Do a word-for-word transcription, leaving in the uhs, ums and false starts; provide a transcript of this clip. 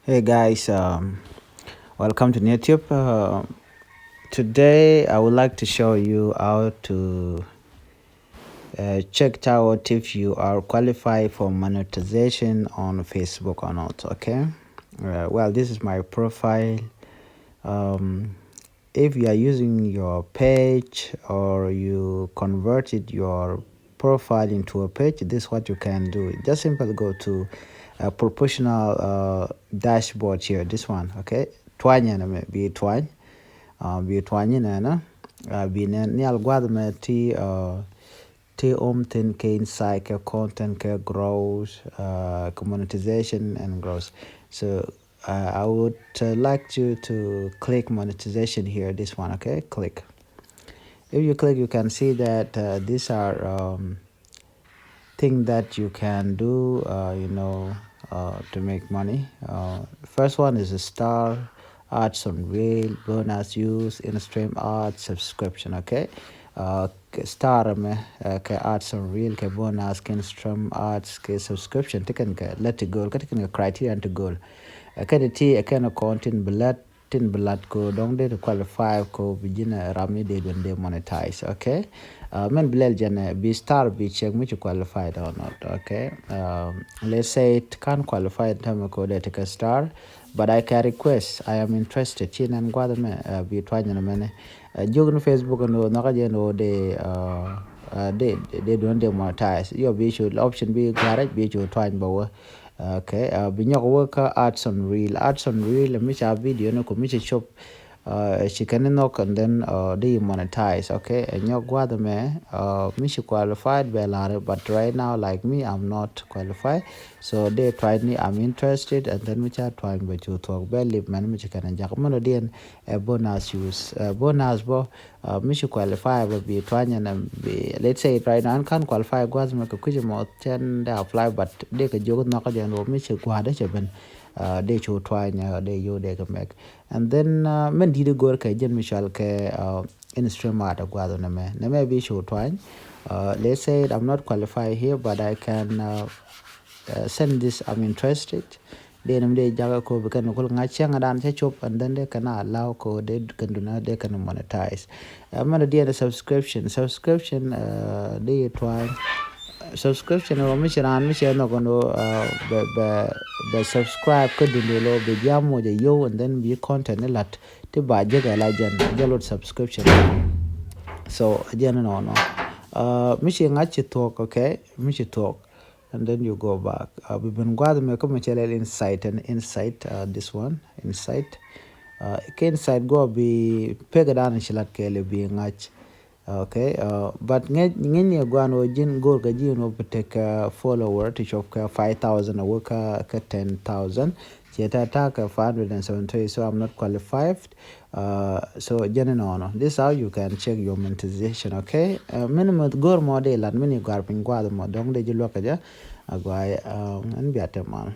Hey guys, um, welcome to YouTube. Uh, today I would like to show you how to uh, check out if you are qualified for monetization on Facebook or not. Okay. Uh, well, this is my profile. Um, if you are using your page or you converted your profile into a page, this is what you can do. Just simply go to a professional uh, dashboard here, this one, okay? Twany ɛn ɛmɛ, bi twany. Uh, bi twany ɛn ɛn, uh, bi nɛ nhial gua̱th ɛmɛ ti uh, ti om thin kɛ insight kɛ content kɛ growth, uh, kɛ monetization and growth. So uh, I would uh, like you to click monetization here, this one, okay? Click. If you click, you can see that uh, these are um, things that you can do, uh, you know, uh, to make money. Uh, first one is a star, ads on reel, bonus use, in-stream ads, subscription, okay? Uh, kɛ star ɛmɛ, uh, kɛ ads on reel, kɛ bonus, kɛ in-stream ads, kɛ subscription, ti kɛn kɛ lät ti go̱o̱l, kä ti kɛn kɛ criteria ti go̱o̱l. Uh, kɛn ti, uh, kɛn kɔn tin bi lät, tin bi lat ko dɔŋ dee ti qualify ko bi ji̱n ram ni dee duɔn dee monetize, okay? Uh, mɛn bi lɛl jɛn bi star bi check mi ci qualified or not, okay? Um, let's say it kan qualified tɛmɛ ko dee ti kɛ star, but I can request, I am interested, ci nɛn gua̱th mɛ uh, bi twany ni mɛni. Uh, jiök ni Facebook ni wä nhɔkä jɛn wä dee uh, uh, dee dee duɔn dee monetize. Yɔ bi cu option bi guarɛ bi cu twany bä wä. Okay, uh, bi nyɔk wä kä ads on reel. Ads on reel mi ca video ni ku mi ca cop. Uh, ci kɛn ni nhɔk and then uh, dee monetize. Okay, uh, nyɔk gua̱th mɛ uh, mi ci qualified bɛ lar, but right now like me, I'm not qualified. So dee twany ni I'm interested and then mi ca twany bɛ cu thuɔk bɛ lip mɛn mi ci kɛn jak mɛn diɛn. Ɛ bonus use, ɛ bonus bɔ uh, mi ci qualify bɔ bi twany ɛn bi, let's say right now ɛn kan qualify gua̱th mɛ kɛ kui̱c mɔ cɛn dee apply, but dee kɛ jiök nhɔkä jɛn wä mi ci gua̱dɛ cɛ ben uh, dee cu twany uh, dee yio̱w dee kɛ mɛk. And then uh, mɛn di̱t i̱ go̱r kɛ jɛn mi cual kɛ uh, in-stream ad gua̱th nɛ mɛ nɛ mɛ bi cu twany. Uh, let's say I'm not qualified here, but I can uh, uh, send this, I'm interested. Dee nɛ mi dee jakä ko bi kɛn kul ŋa̱c cäŋ dan cä cop and then dee kɛn allow ko dee kɛn duna dee kɛn monetize. Mɛn dee ni subscription, subscription dee twany. Subscription ɔ mi ci raan mi cɛ nhɔk ɛn ɔ bɛ bɛ bɛ subscribe kä dundɛ lɔ bɛ jam mɔ jɛ yow and then bi content ni lat ti ba jɛ kɛ la jɛn jɛ lot subscription. So jɛn nɔnɔ mi ci ŋa̱c ci thuɔk, okay, mi ci thuɔk. And then you go back. Uh, bi ben gua̱th mɛ kä mɛ cɛ lɛl insight and insight, uh, this one, insight. Uh, kɛ insight guɔ bi pek dan ci lat kɛɛl bi ŋa̱c. Okay, uh, but ŋäc ŋäc ni guan wä ji̱n go̱r kä ji̱n wä bi tek uh, follower ti cop kä five thousand a wä kä kä ten thousand. Ciɛ ta ta kɛ five hundred and seventy-three, so I'm not qualified. Uh, so jɛn nɔnɔ. This is how you can check your monetization, okay? Uh, mini mɛ go̱r mɔ dee lat mini gɔ̱a̱r piny gua̱a̱th mɔ dɔ̱ŋ dee ji̱ luäk kɛ jɛ. Agɔaa, uh, ɛn bia te mal.